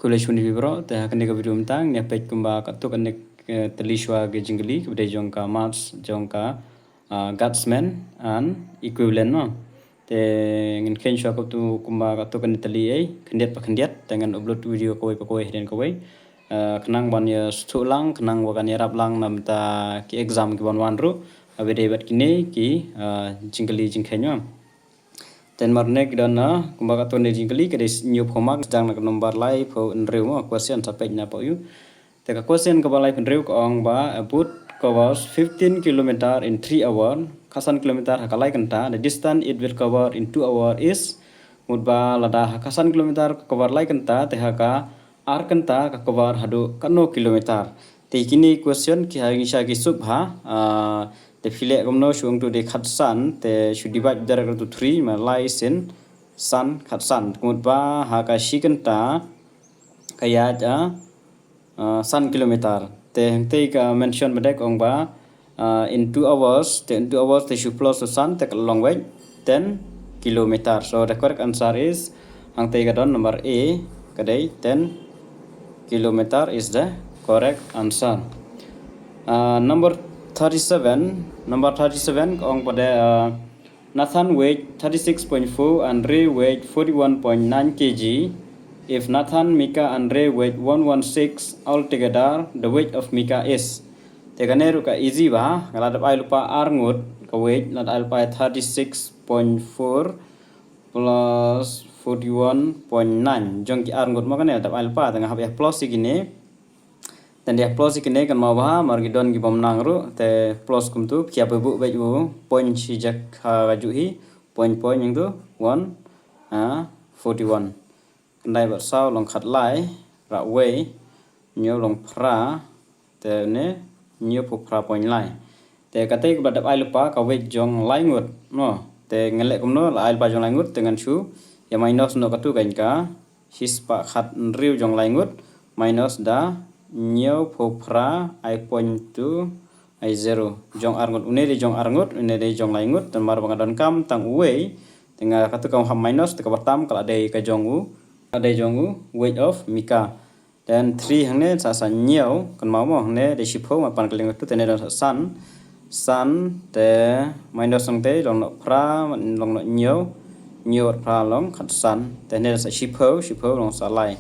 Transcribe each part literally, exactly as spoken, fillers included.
Khublei shibun ïa phi baroh, te ha kane ka video mynta ngin ïa peit kumba katto katne tylli shuwa ki jingkylli kiba dei jong ka maths jong ka, ah, Guardsman and equivalent, no. Te ngin kheiñ shuwa kumba katto katne tylli, eh, khyndiat pa khyndiat, te ngan upload video kawei pa kawei hadien kawei. Ah, khnang ban ïa sngewthuh lang, khnang ba kan ïarap lang na bynta ki exam kiban wan ruh, ah, ba dei bad kine ki, ah, jingkylli jingkheiñ, no. Te namar ne ki don, ah, kumba katto katne jingkylli ka dei hynñiewphew mark, sdang na ka nombar laiphew hynriew, mo, question sa peit na pau ïu. Te ka question kaba laiphew hynriew ka ong ba, a boat covers fifteen kilometer in three hour, khatsan kilometer ha ka lai kynta, the distance it will cover in two hour is, mut ba lada ha khatsan kilometer ka cover lai kynta, te ha ka ar kynta ka cover haduh katno kilometer. Te kine question ki ha ngisha ki sub ha, ah, te phi leh kumno, shu ong to dei khatsan, te shu divide direct to three, ma lai sien san khatsan. Kumut ba ha ka shi kynta ka ïaid, ah, ah, san kilometer. Te hangtei ka mention ba dei ka ong ba, ah, in two hours, te in two hours te shu plus to san te ka long wei ten kilometer. So the correct answer is, hangtei ka don number A, ka dei ten kilometer is the correct answer. Ah, number thirty-seven, number thirty-seven ka ong ba dei, ah, Nathan weighed thirty-six point four and Ray weighed forty-one point nine K G. If Nathan, Mika and Ray weighed one one six altogether, the weight of Mika is. Te kane ruh ka easy ba, nga la dep ai lypa ar ngut ka weight, la dep ai lypa thirty-six point four plus forty-one point nine. Jong ki ar ngut mo kane la dep ai lypa, te nga hap ïa plus ïa kine. Te ynda plus ïa kine kan mawbha, namar ki don ki bym nang ruh, te plus kumtu, phi ïa pynbud beit u point shi jaka kajuh hi, point point ïa tu, one, ah, forty-one. Khyndai bad saw long khatlai, rah wei, hynñiew long phra, te ne, hynñiewphew phra point lai. Te katei kaba dep ai lypa ka weight jong lai ngut, no. Te ngan leh kumno, la ai lypa jong lai ngut, te ngan shu ïa minus noh katu kan ka shispah khathynriew jong lai ngut, minus da hynñiewphew phra, ai point tu, ai zero. Jong ar ngut, une dei jong ar ngut, une dei jong lai ngut, te namar ba nga donkam tang uwei, te nga katu kam hap minus, te kaba tam ka la dei ka jong u, ka dei jong u weight of Mika. Then three hangne sa sa hynñiew, kan mawbha hangne dei shiphew, ma pan ka liang katu te ne don sa san, san, te minus hangtei long noh phra, long noh hynñiew, hynñiew bad phra long khatsan, te hangne sa shiphew, shiphew long sa lai.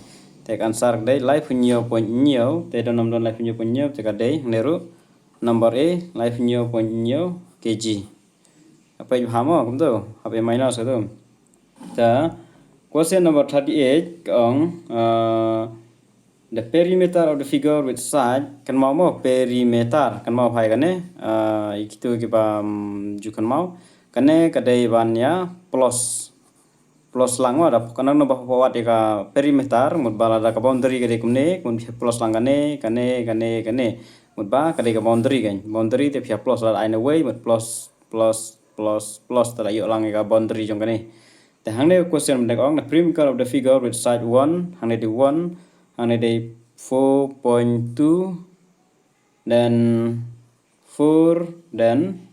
Te ka answer ka dei laiphew hynñiew point hynñiew, te don nam don laiphew hynñiew point hynñiew, te ka dei hangne ruh number A, laiphew hynñiew point hynñiew K G. Hap ïa bha mo kumtu, hap ïa minus katu. Te question number thirty-eight ka ong, ah, the perimeter of the figure with side, kan mawbha mo perimeter, kan mawbha ïa kane, ah, ïa kitu kiba, mm, ju kan mawbha. Kane ka dei ban ïa plus, plus lang mo, da kan nang ba pha wat ïa ka perimeter, mut ba lada ka boundary ka dei kumne, mut plus lang kane, kane, kane, kane. Mut ba ka dei ka boundary kan. Boundary te phi ïa plus lada ai na wei, mut plus, plus, plus, plus, te la ïoh lang ïa ka boundary jong kane. Te hangne question mynta ka ong, the perimeter of the figure with side one, hangne dei one, hangne dei four point two, then four, then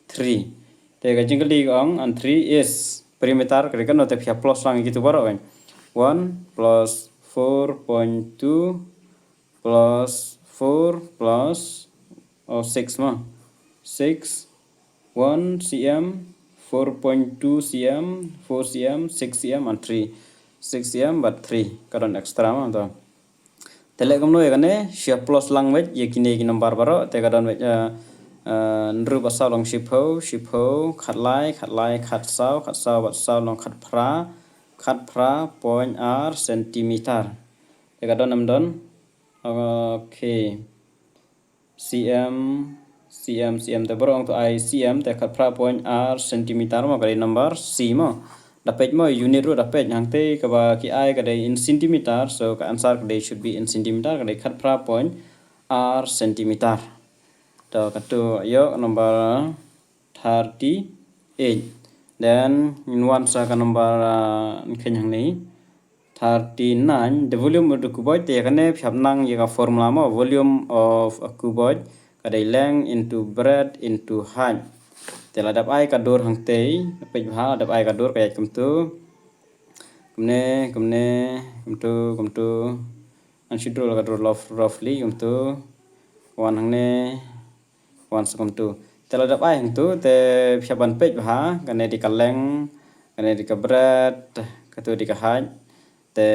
three. Te ka jingkylli ka ong, and three is perimeter, ka dei kano, te phi ïa plus lang ïa kitu baroh kan. One plus four point two plus four plus, oh, six mo. Six, one C M, four point two C M, four C M, six C M and three. Six C M bad three. Ka don extra mo to. Te leh kumno ïa kane, shu ïa plus lang wei ïa kine ki number baroh, te ka don wei, eh, eh, hynriew bad saw long shiphew, shiphew, khatlai, khatlai, khatsaw, khatsaw bad saw long khatphra, khatphra point ar centimeter. Te ka don em don. Okay. C M, C M, C M, te baroh ong to ai C M, te khatphra point ar centimeter mo, ka dei number C mo. Da peit mo, unit ruh da peit, hangtei kaba ki ai ka dei in centimeter, so ka answer ka dei should be in centimeter, ka dei khatphra point ar centimeter. To katu ïoh number thirty-eight. Then ngin wan sa ka number, ah, ngin kheiñ hangne. Thirty-nine, the volume of the cuboid, te ïa kane phi hap nang ïa ka formula mo, volume of a cuboid, ka dei length into breadth into height. Te la dep ai ka dur hangtei, peit bha, la dep ai ka dur ka ïaid kumtu. Kumne, kumne, kumtu, kumtu. Ngan shu draw la ka draw rough, roughly kumtu. Wan hangne, wan sa kumtu. Te la dep ai hangtu, te phi hap ban peit bha, kane dei ka length, kane dei ka breadth, katu dei ka height. Te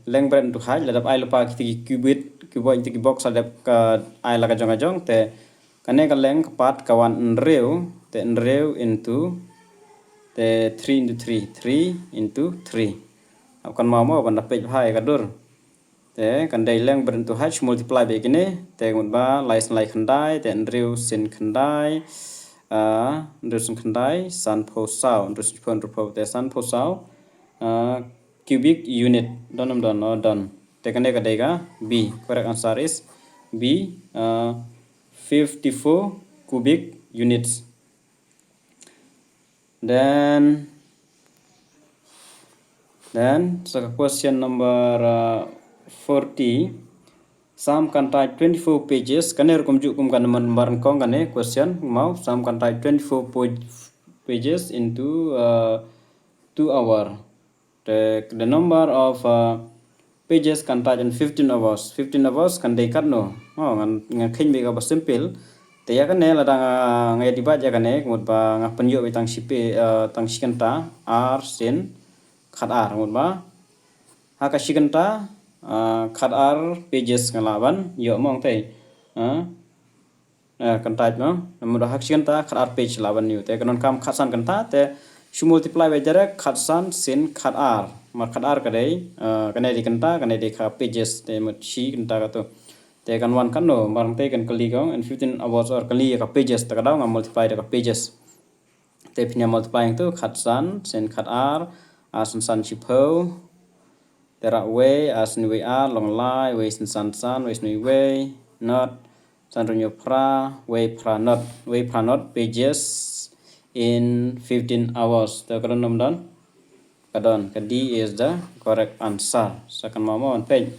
length, breadth into height la dep ai lypa kita ki cubit, cuboid, kita ki box la dep ka ai la ka jong ka jong. Te kane ka length ka part ka wan hynriew, te hynriew into, te three into three, three into three. Hap kan mau mau ban da peit bha ïa ka dur. Te kan dei length, breadth into height, multiply bad kine. Te mut ba lai sien lai khyndai, te hynriew sien khyndai, ah, hynriew sien khyndai, sanphew saw, hynriew sien phew, hynriew phew, te sanphew saw, ah, cubic unit. Don ym don? No, don. Te kane ka dei ka B. Correct answer is B, ah, fifty-four cubic units. Then, then, sa ka question number, uh, forty. Sam kan type twenty-four pages. Kane ruh kumjuh kum ka number nyngkong kane question. Mau, Sam kan type twenty-four po-, pages into, uh, two hour. The, the number of, uh, pages kan type in fifteen hours. Fifteen hours kan dei katno? Oh, ngan, ngan kheiñ beit kaba simple. Te ïa kane lada nga, nga ïa divide ïa kane, mut ba nga pynïoh beit tang shi pe-, uh, tang shi kynta, ar sien khat ar, mut ba ha ka shi kynta, uh, khat ar pages nga lah ban ïoh, mong te. Uh, Eh, kan type, no? Namar ha ka shi kynta khat ar page lah ban ïoh. Te kan don kam khat san kynta, te shu multiply beit direct, khat san sien khat ar. Mar khat ar ka dei, eh, kane dei kynta, kane dei ka pages, te mut shi kynta katu. Te kan wan katno, mar te kan kylli kong, in fifteen hours or kylli ïa ka pages, te ka daw nga multiply da ka pages. Te phin ïa multiply hangtu, khat san sien khat ar, ar san san shiphew. Te rah wei, ar sien wei ar, long lai, wei sien san san, wei sien wei wei, not, san hynriew hynñiew phra, wei phra not, wei phra not pages in fifteen hours. Te ka don ym don? Ka don, ka D is the correct answer. Sa kan mau mau ban peit.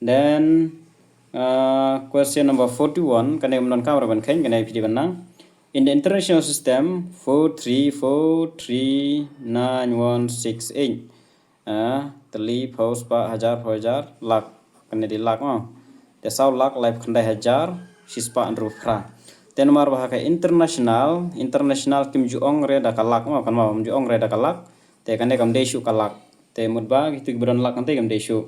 Then, uh, question number forty-one, kane ym don kam ruh ban kheiñ, kane phi dei ban nang. In the international system, four three four three nine one six eight. Ah, tylli, phew, spah, hajar, phew hajar, lak. Kane dei lak, mo. Te saw lak laiphew khyndai hajar shispah hynriew phra. Te namar ba ha ka international, international kim ju ong re da ka lak, mo, kan mo, kim ju ong re da ka lak. Te kane kam dei shuh ka lak. Te mut ba kitu kiba don lak kane kam dei shuh.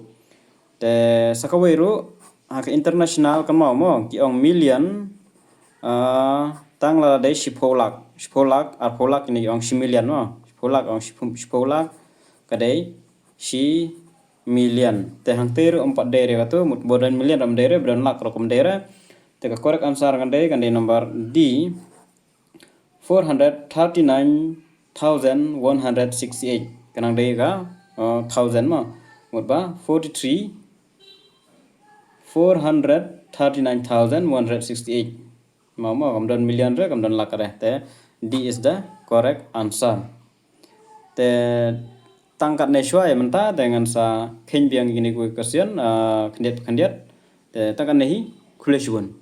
Te sa kawei ruh, ha ka international kan mo, mo, ki ong million, ah, tang la dei shiphew lak. Shiphew lak, arphew lak, kine ki ong shi million, mo. Shiphew lak, ong shiphew, shiphew lak, ka dei shi million. Te hangtei ruh ym pat dei re katu, mut ba don million ym dei re, ba don lak ruh ym dei re. Te ka correct answer kan dei, kan dei number D, four hundred thirty-nine thousand one hundred sixty-eight. Kan nang dei ka, uh, thousand, mo. Mut ba forty-three, four hundred thirty-nine thousand one hundred sixty-eight. Mo, mo, kam don million re, kam don lak re. Te D is the correct answer. Te tang katne shuwa ïa mynta, te ngan sa kheiñ biang ïa kine ki question, ah, khyndiat khyndiat. Te tang katne hi, khublei shibun.